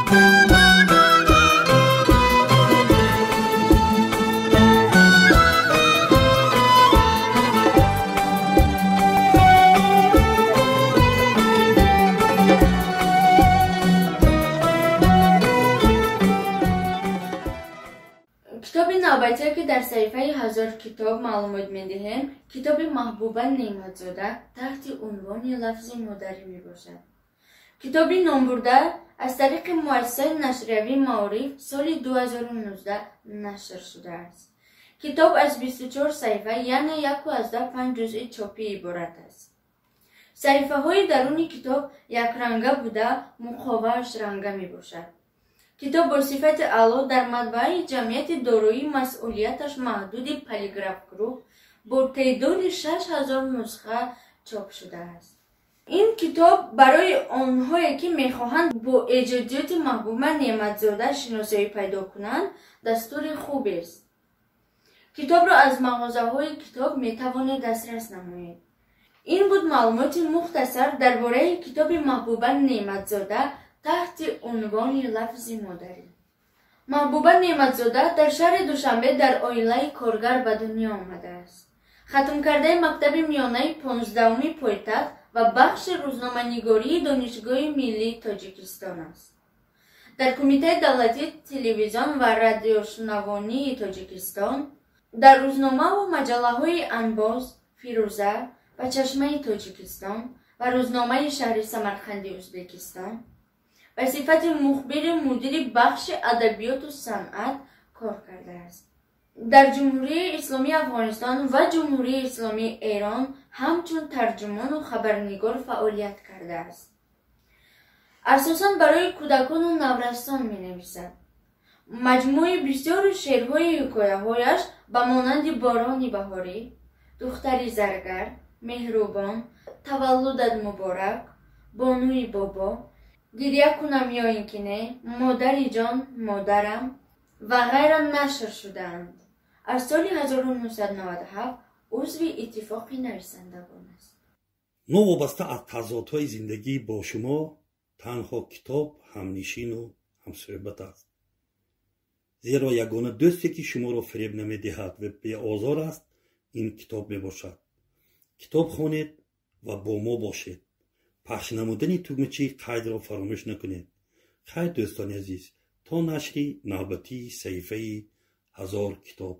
Китоби навбатие, ки дар саҳифаи «Ҳазор китоб» маълумот медиҳем, китоби Маҳбуба Неъматзода таҳти унвони «Лафзи модарӣ» мебошад. Китоби номбурда аз тариқи муассисаи нашриявии «Маориф» соли 2019 нашр шудааст. Китоб аз 24 саҳифа, яъне 1,5 ҷузъи чопӣ иборат аст. Саҳифаҳои даруни китоб якранга буда, муқовааш ранга мебошад. Китоб бо сифати аъло дар матбааи ҷамъияти дорои масъулияташ маҳдуди «Полиграф Груп» бо теъдоди 6000 нусха чоп шудааст. Ин китоб барои онҳое, ки мехоҳанд бо эҷодиёти Маҳбуба Неъматзода шиносоӣ пайдо кунанд, дастури хубест. Китобро аз мағозаҳои китоб метавонед дастрас намоед. Ин буд маълумоти мухтасар дар бораи китоби Маҳбуба Неъматзода таҳти унвони «Лафзи модарӣ». Маҳбуба Неъматзода дар шаҳри Душанбе дар оилаи коргар ба дунё омадааст. Хатмкардаи мактаби миёнаи 15-уми пойтахт ва бахши рӯзноманигории Донишгоҳи миллии Тоҷикистон аст. Дар Кумитаи давлатии телевизион ва радиошунавонии Тоҷикистон, дар рӯзномаву маҷаллаҳои «Анбоз», «Фирӯза» ва «Чашмаи Тоҷикистон» ва рӯзномаи шаҳри Самарқанди Ӯзбекистон ба сифати мухбири мудири бахши адабиёту санъат кор кардааст. Дар Ҷумҳурии Исломии Афғонистон ва Ҷумҳурии Исломии Эрон ҳамчун тарҷумону хабарнигор фаъолият кардааст. Асосан барои кӯдакону наврасон менависад. Маҷмӯи бисёри шеърҳои ҳикояҳояш ба монанди «Борони баҳорӣ», «Духтари заргар», «Меҳрубон», «Таваллудат муборак», «Бонуи бобо», «Гиря кунам ё ин ки не», «Модари ҷон», «Модарам» ва ғайра нашр шудаанд. Аз соли 1997 узви Иттифоқи нависандагон аст. Новобаста аз тазодҳои зиндагӣ бо шумо танҳо китоб ҳамнишину ҳамсӯҳбат аст, зеро ягона дӯсте, ки шуморо фиреб намедиҳад ва беозор аст, ин китоб мебошад. Китоб хонед ва бо мо бошед. Пахш намудани тугмачаи қайдро фаромӯш накунед. Хайр, дӯстони азиз, то нашри навбатии саҳифаи «Ҳазор китоб».